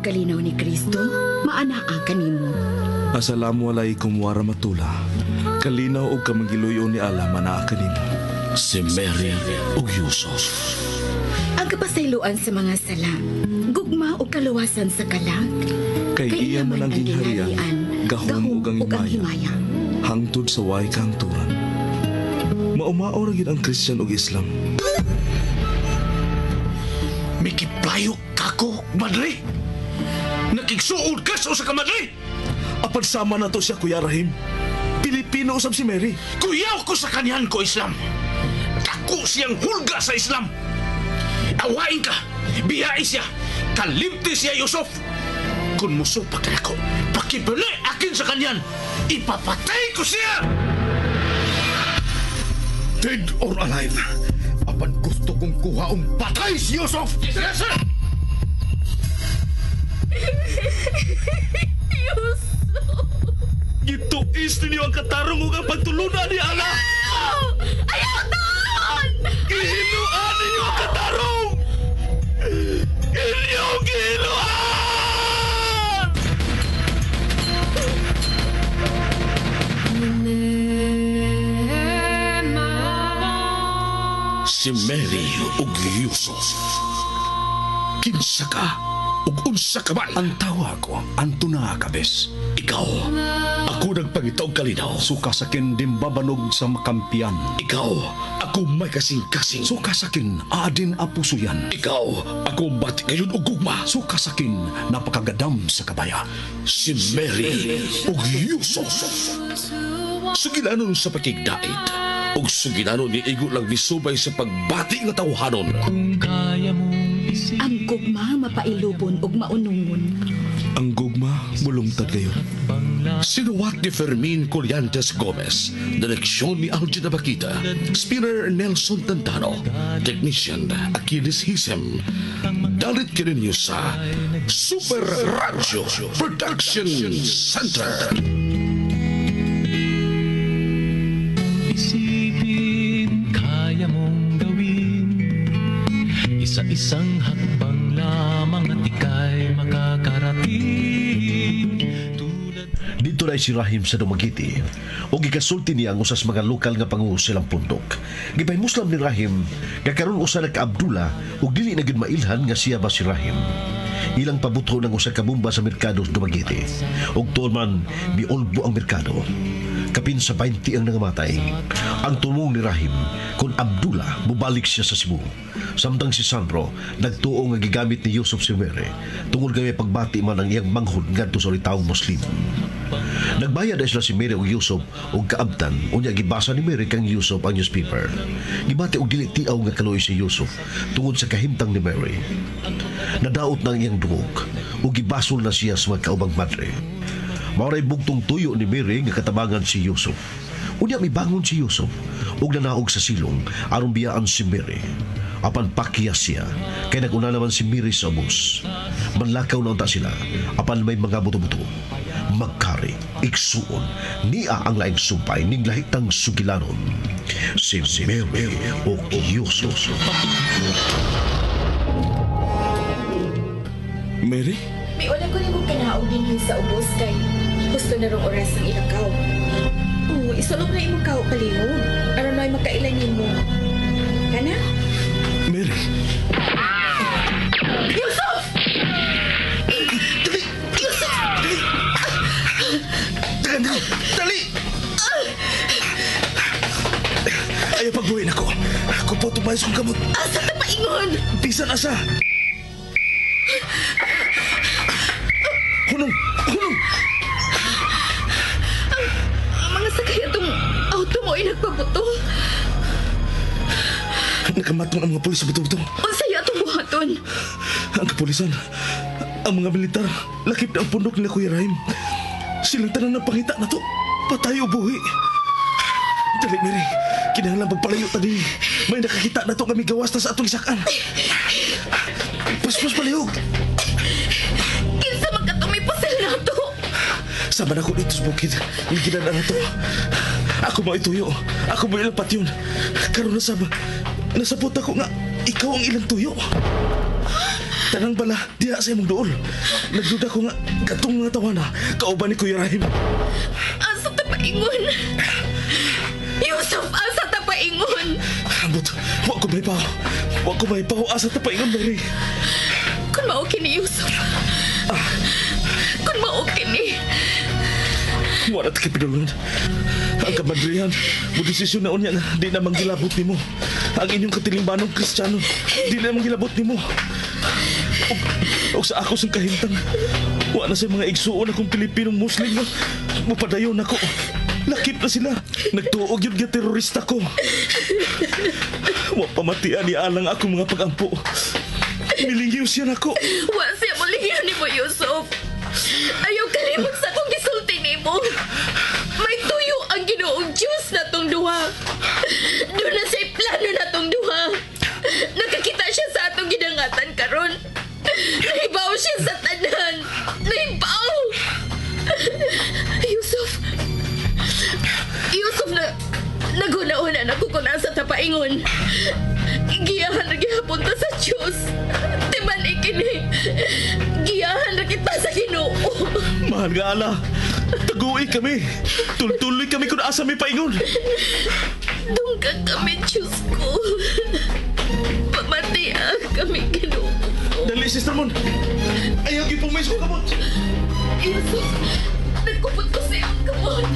kalinaw ni Kristo, maanaa kanimo. Assalamu alaikum warahmatullah. Kalinaw og kamangiluyo ni Allah manaa kanimo. Si Mary ug Yusuf. Ang kapasayloan sa mga sala, gugma ug kaluwasan sa kalag. Kay iya man ang gingharian, gahom ug ang himaya. Hangtod sa way kahangturan. Maumao ra gyud ang Christian ug Islam. Mikiplayo kako, madre. Nakigsuod ka sa usa ka madre. Apan sama na to siya, Kuya Rahim. Pilipino usab si Mary. Kuyaw ko sa kanyan ko, Islam. Dako siyang hulga sa Islam. Awain ka, biyai siya, kalimti siya, Yusuf. Kung musupak na ako, pakibali akin sa kanyan, ipapatay ko siya! Dead or alive, apan gusto kong kuhaong patay si Yusuf! Yes, sir! Gituis ninyo ang katarong ug ang pagtulunan ni Allah. Ayaw taon! Gihinuan ninyo ang katarong! Inyong gihinuan! Si Mary ug Yusuf. Kinsa ka ug unsa ka man? Ang tawa ko, Antona Kabes. Ikaw, ako nagpangita og kalinaw. Suka sakin dimbabanog sa makampiyan. Ikaw, ako may kasing-kasing. Suka sakin, aadin apusuyan. Ikaw, ako bati ngayon og gugma. Suka sakin, napakagadam sa kabaya. Si Mary ug Yusuf. Sugilanon sa pakigdait ug sugilanon ni igo lang misubay sa pagbati nga tawhanon. Ang gugma mapailubon ug maunungon. Ang gugma mulungtad kayo. Sinuwat ni Fermin Collantes Gomez, direksyon ni Algin Abakita, spinner Nelson Tantano, technician Achilles Hisem. Dalit kininyo sa Super Radio Production Center. Isipin, kaya mong gawin. Isa-isang hakbang lamang at ika'y makakarating. Tulad Dito na si Rahim sa Dumaguete. O gikasulti niya ang usas mga lokal nga pangulo silang pundok. Gipahimuslam ni Rahim nga karon usa na ka Abdullah ug dili na gyud mailhan nga siya ba si Rahim. Ilang pabuto ng usa ka bomba sa merkado sa Dumaguete. Ug tuon man miulbo ang merkado. Kapin sa 20 ang nangamatay. Ang tumong ni Rahim kung Abdullah mubalik siya sa Cebu. Samtang si Sandro nagtuo nga gigamit ni Yusuf si Mere tungod kay may pagbati man ang iyang manghud ngadto sa ulitawong Muslim. Nagbayad na sila si Mary ug Yusuf og kaabtan unya gibasa ni Mary kang Yusuf ang newspaper. Gibati og dili tiaw nga kaluoy si Yusuf tungod sa kahimtang ni Mary. Nadaot na ang iyang dungog ug gibasol na siya sa mga kaubang madre. Maoray bugtong tuyo ni Mary nga katabangan si Yusuf. Unya mibangon si Yusuf ug nanaog sa silong aron biyaan si Mary. Apan pakyas siya kay naguna naman si Mary sa ubos. Manlakaw na unta sila apan may mga buto-buto. Magkari, igsuon, niya ang laing sumpay ning lahitang sugilanon. Si Mary ug Yusuf. Mary? May wala ko nimo kanaog dinhi sa ubos kay gusto na rong oras ang ilakaw. Oo, isulog na imong kao palihog. Aron may makailan nimo. Kana? Mary? Yusuf! Dali! Yusuf! Dali! Dali! Dali! Ayaw pagbuhin ako. Kupo tumayos kong gamot. Asa ta paingon? Bisan asa. Hunong! Hunong! Ang mga sakay atong auto mo ay nagpabuto. Nakamatong ang mga pulis sa buto-buto. Unsay atong buhaton? Ang kapulisan, ang mga militar, lakip na ang pundok nila Kuya Rahim. Silang tanan na pangita na to. Patay o buhi. Dali, Mary. Kinahanglan pagpalayo ta din. May nakakita na to kami gawas na sa atong isakan. Paspas palihog. Kinsa man katong may pasel nato? Sama na ko dito sa bukid. Ang ginana na to. Ako mo ituyo. Ako mo ilang patyon. Karon na sab. Nasabot ako nga ikaw ang ilang tuyo. Tanang bala, diha sa imong duol. Nagduda ko nga, katong nga tawana, kauban ni Kuya Rahim. Asa ta paingon? Yusuf, asa ta paingon? Ambot, wa ko may paw. Wa ko may paw, asa ta paingon, Mary. Kung mao kini, Yusuf. Kung mao kini. Wala ta kipidulungan. Ang kamadrihan, mo desisyon na unya nga di na manggilabot nimo. Ang inyong katilimbanong Kristiyano, di na manggilabot nimo. Og sa ako sang kahimtang, wa na sa mga igsuon akong Pilipinong Muslim no. Mupadayon ako. Lakip na sila. Nagtuog yun nga terorista ko. Wa pamatian ni alang akong mga pagampo. Milingiw siya nako. Wa siya mulingiw nimo, Yusuf. Ayaw kalimot sa akong gisulti nimo. May tuyo ang Ginoong Diyos na tong duha. Doon na siya'y plano na tong duha. Nakakita siya sa atong gidangatan karon. Nahibaw siya sa tanan. Nahibaw! Yusuf! Yusuf na... Naguna-una na ko kung nasa tapaingon. Giyahan na gihapon ta sa Diyos. Timan ikini. Giyahan na kita sa Ginoo. Mahal nga ala. Taguwi kami. Tultuloy kami kung asa may paingon. Dungka kami, Diyos ko. Pamatiya kami, Ginoo. Dali, Sister Mon. Ayaw, gipumais ko kamot. Yusuf, nagkupot ko sa iyong kamot.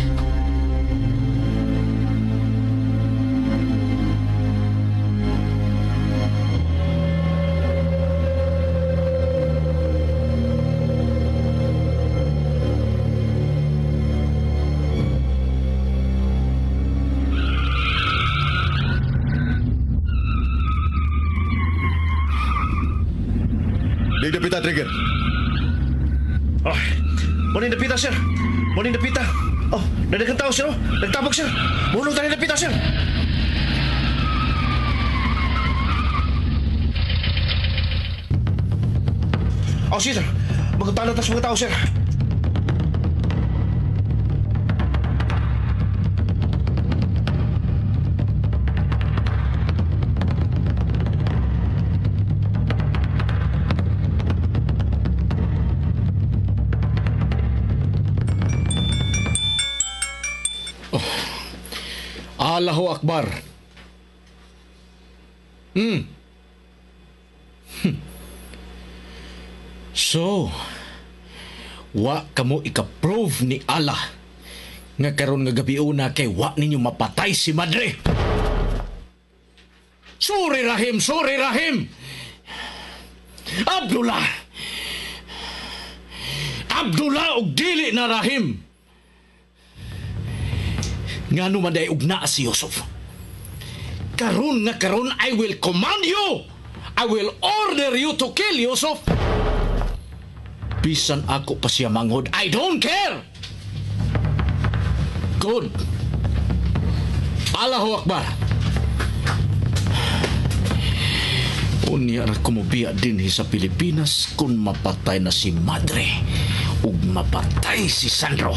Di dapita, Trigger. Oh, morning dapita, sir. Morning dapita. Oh, nadagang tao, sir. Oh. Nagtabok, sir. Mulong tayo dapita, sir. Oh, sir. Magutala tas mga tao, sir. Allahu Akbar. So, wa kamo ika-prove ni Allah nga karon nga gabi una kay wa ninyo mapatay si Madre. Sorry Rahim, sorry Rahim. Abdullah. Abdullah og dili na Rahim. Ngano man day ugna si Yusuf. Karon nga karon, I will command you. I will order you to kill Yusuf. Bisan ako pa siya manghod, I don't care. Good. Allahu Akbar. Unya ra kumubiya dinhi sa Pilipinas kung mapatay na si Madre ug mapatay si Sandro.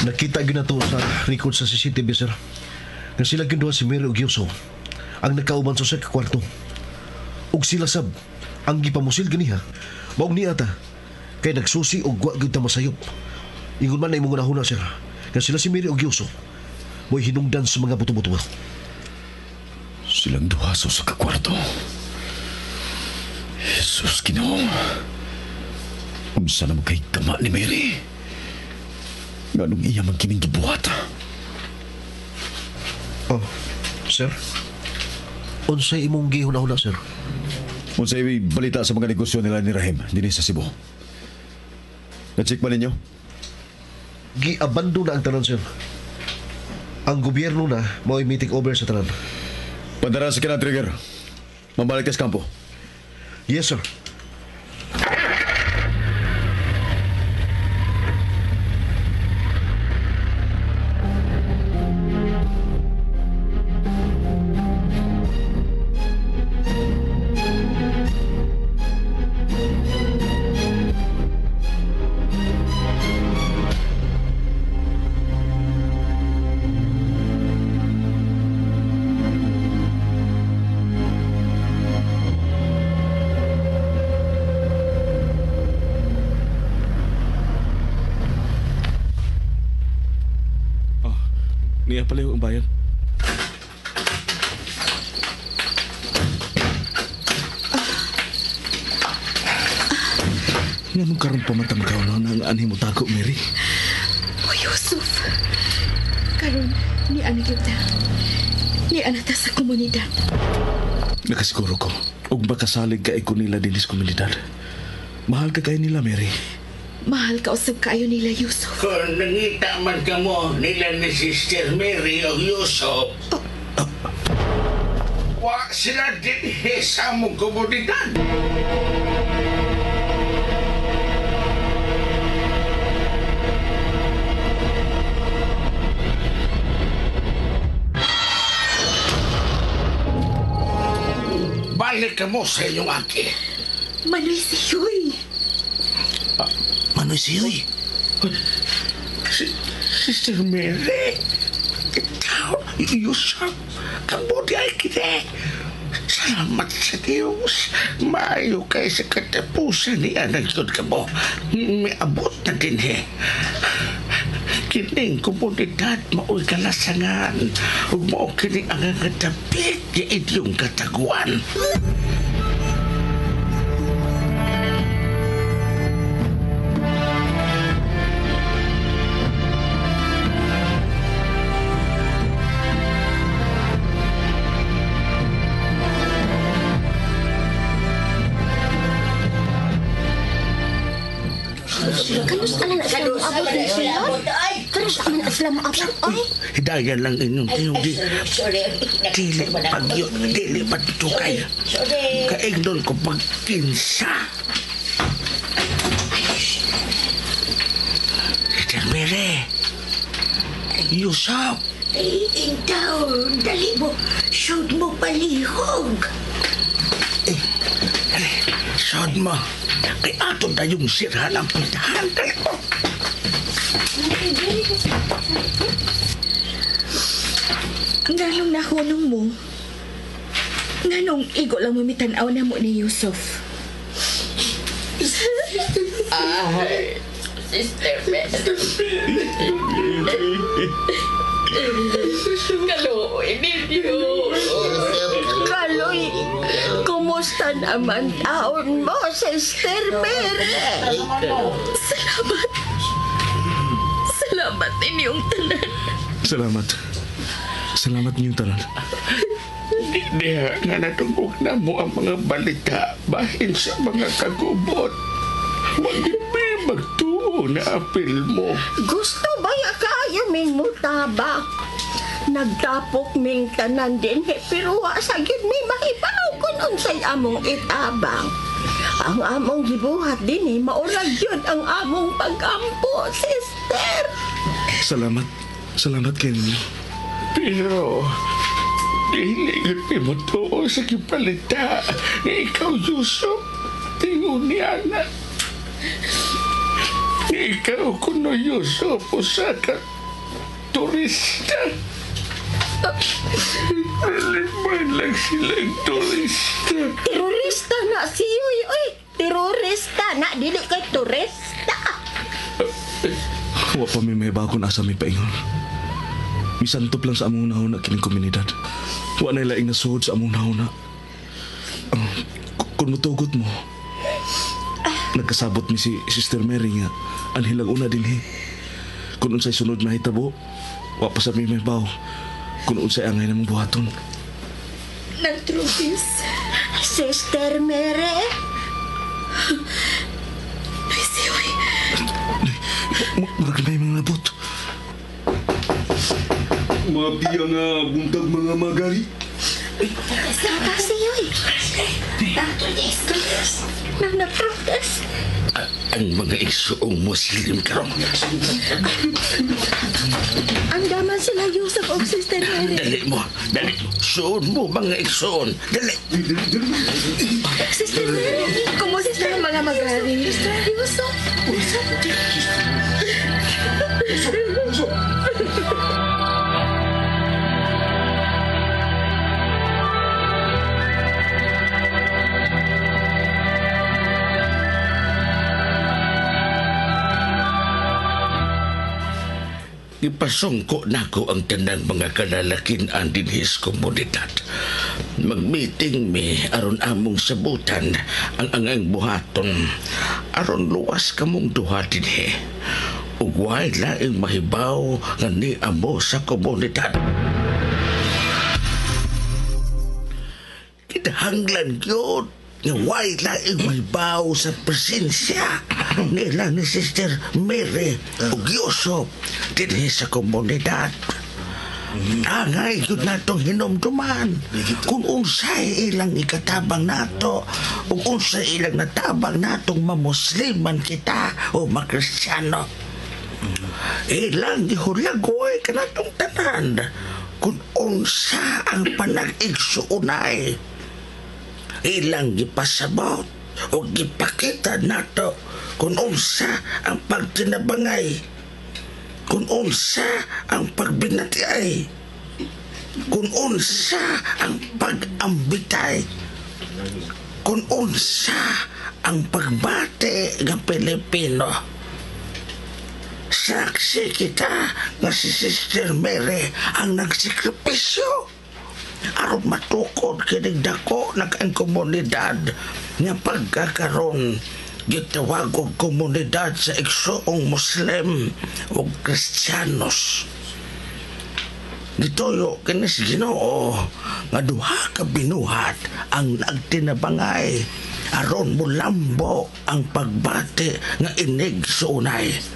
Nakita gyud nato sa record sa CCTV, sir. Nga sila gyud duha si Mary ug Yusuf ang nagkauban sa usa ka kwarto. Ug sila sab ang gipamusil ganiha. Maog niya ta kay nagsusi og wa gyud ta masayop. Ingon man na imong hunahuna, sir. Nga sila si Mary ug Yusuf mo'y hinungdan sa mga buto-buto. Silang duha sa usa ka kwarto. Jesus Ginoo. Unsa na kay gama ni Mary? Nganong iya man kining gibuhat? Oh, sir. Unsay imong gihuna-huna, sir? Unsay balita sa mga negosyo nila ni Rahim dinhi sa Cebu? Na-check ba ninyo? Giabando na ang tanan, sir. Ang gobyerno na mao'y meeting over sa tanan. Pandara sa kanang Trigger. Mabalik ka sa kampo. Yes, sir. Niya palihog ang bayan. Nga nung karon pa man ta magkaon na ang anhi mo tago, Mary. O Yusuf, karon ni ana gyud ta. Ni ana ta sa komunidad. Nakasiguro ko, ug makasalig ka ko nila dinis komunidad. Mahal ka kayo nila, Mary. Mahal ka usab kaayo nila, Yusuf. Kung nangita man ka mo nila ni Sister Mary o Yusuf, wa sila dinhi sa among komunidad. Balik ka mo sa inyong aki. Manoy si Huy. Manoy si Huy. Sister Mary, ikaw, Yusuf, kabuti ay kita. Salamat sa Diyos. Maayo kay sa katapusan ni Anang Yun ka mo. May abot na din eh. Kining komunidad mao'y kalasangan. Ug mao kini ang kadapit nga inyong kataguan. Kanus ka na sila moabot ni sila? Kanus ka na sila moabot? Ay, Hidayan lang inyong tiyong dili pagyo, dili pagtukay. Kaingdon ko pagkinsa. Sister Mary, Yusuf, intaw, dali mo, shoot mo palihog. Dali, sod mo. Kay ato tayong sirhan ang puntahan. Dali mo. Nganong nahunong mo? Nganong igo lang mamitan-aw na mo ni Yusuf? Ay, Sister Mary. Kaloy ninyo. Kaloy, kumusta naman taon mo, Sister Mary? Salamat. Salamat inyong tanan. Salamat. Salamat ninyong tanan. Diha nga natungog na mo ang mga balita bahin sa mga kagubot. Huwag may magtuo na apil mo. Gusto ba ya kayo ming mutabak? Nagtapok ming tanan din, eh, pero wa sa gyud mi mahibaw kung unsay among itabang. Ang among gibuhat din eh, maurag yun ang among pag-ampo, sister. Salamat. Salamat kay ninyo. Pero, dili gyud mo tuo sa gipalita nga ikaw, Yusuf, tingon niya na. Ikaw kuno, Yusuf, usa ka turista. Dili man lang silang turista. Terorista na si Yuy, oy. Terorista na, dili kay turista. Wa pa mi may bakon asa mi paingon. Misantop lang sa among nahuna kining komunidad. Wa na laing nasuod sa among nahuna. Kung mutugot mo, nagkasabot mi si Sister Mary nga anhilang una dinhi. Kung unsay sunod na hitabo, wa pa sa mi may baw. Kung unsay angay namong buhaton. Nagtrupis. Sister Mary, Ay, si Uy. Murag na may mga nabot. Mapiya nga buntag mga magali. Saka si Yuy. Nang nagprotest. Ang mga igsuong Muslim karon. Ang daman sila Yusuf og Sister Mary. Dali mo, dali. Suon mo mga igsuon. Dali. Sister Mary. Kumusta ang mga magari? Yusuf. Ipasungko nako ang tanang mga kalalakinan dinhi sa komunidad. Magmeeting mi aron among sabutan ang angang buhaton aron luwas kamong duha dinhi. Ug way laing mahibaw nga ni amo sa komunidad. Kinahanglan gyud nga way laing mahibaw sa presensya nila ni Sister Mary ug Yusuf dinhi sa komunidad. Angay gyud natong hinumduman kung unsay ilang ikatabang nato ug unsay ilang natabang natong mamusliman kita o makristyano. Ilang gihulagoy kanatong tanan kung unsa ang panag-igsuunay. Ilang gipasabot o gipakita nato kung unsa ang pagtinabangay, kung unsa ang pagbinatiay, kung unsa ang pag-ambitay, kung unsa ang pagbate ng Pilipino. Saksi kita nga si Sister Mary ang nagsikripisyo aron matukod kining dako nag ang komunidad nga pagkakaron gitawag og komunidad sa igsoong Muslim ug Kristiyanos. Gituyo kini sa Ginoo nga duha ka binuhat ang nagtinabangay aron molambo ang pagbati nga inigsoonay.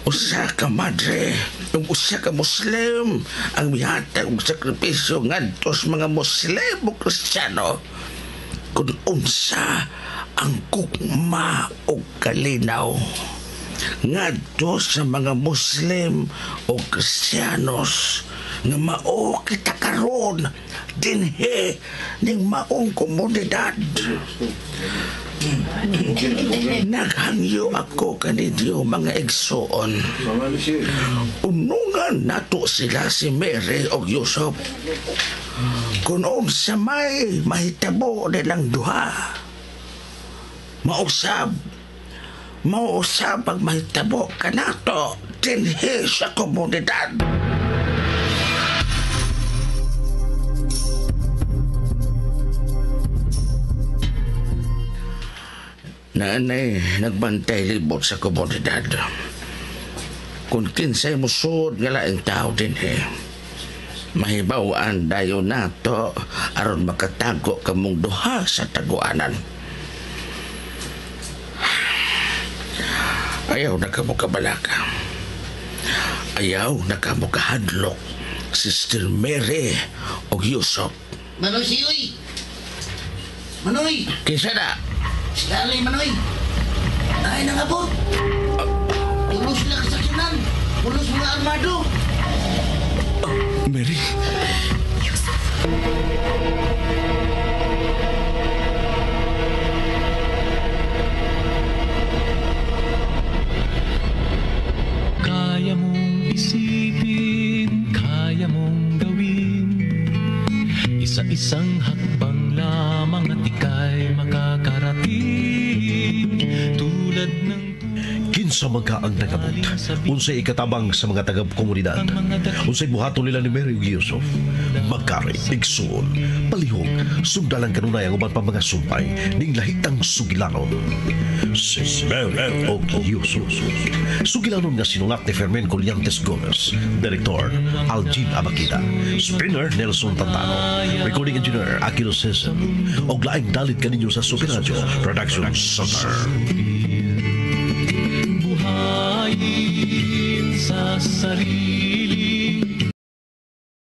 Usa ka madre ug usa ka Muslim ang mihatag og sakripisyo ngadto sa mga Muslim ug Kristiyano kung unsa ang gugma ug kalinaw ngadto sa mga Muslim o Kristiyanos nga mao kita karon dinhi ning maong komunidad. Naghangyo ako kaninyo mga igsoon. Unungan nato sila si Mary og Yusuf. Kung unsa may mahitabo nilang duha, mausab ang mahitabo kanato dinhi sa komunidad. Naanay nagbantay libot sa komunidad. Kung kinsay musod nga laing tao dinhi, mahibaw-an dayon nato aron makatago kamong duha sa taguanan. Ayaw na kamo kabalaka. Ayaw na kamo kahadlok, Sister Mary o Yusuf. Manoy siyoy! Manoy! Kinsa na? Sila Manoy! Ay, nangabot! Pulos sila kasakinan! Pulos mga armado! Mary! Yusuf! Kaya mong isipin, kaya mong gawin. Isa-isang hakbang lamang at ika'y makakarating. Tulad ng Kinsa man ka ang nagabot, unsay ikatabang sa mga taga-komunidad, unsay buhaton nila ni Mary ug Yusuf, magkari, igsuon, palihog, sundalang kanunay ang uban pa mga sumpay, ning lahitang sugilanon. Si Mary ug Yusuf. Sugilanon nga sinulat ni Fermin Collantes Gomez, Director Aljin Abakita, Spinner Nelson Tantano, Recording Engineer Aquino Cesar, og laing dalit kaninyo sa Super Radio Production Center. Buhayin sa sarili.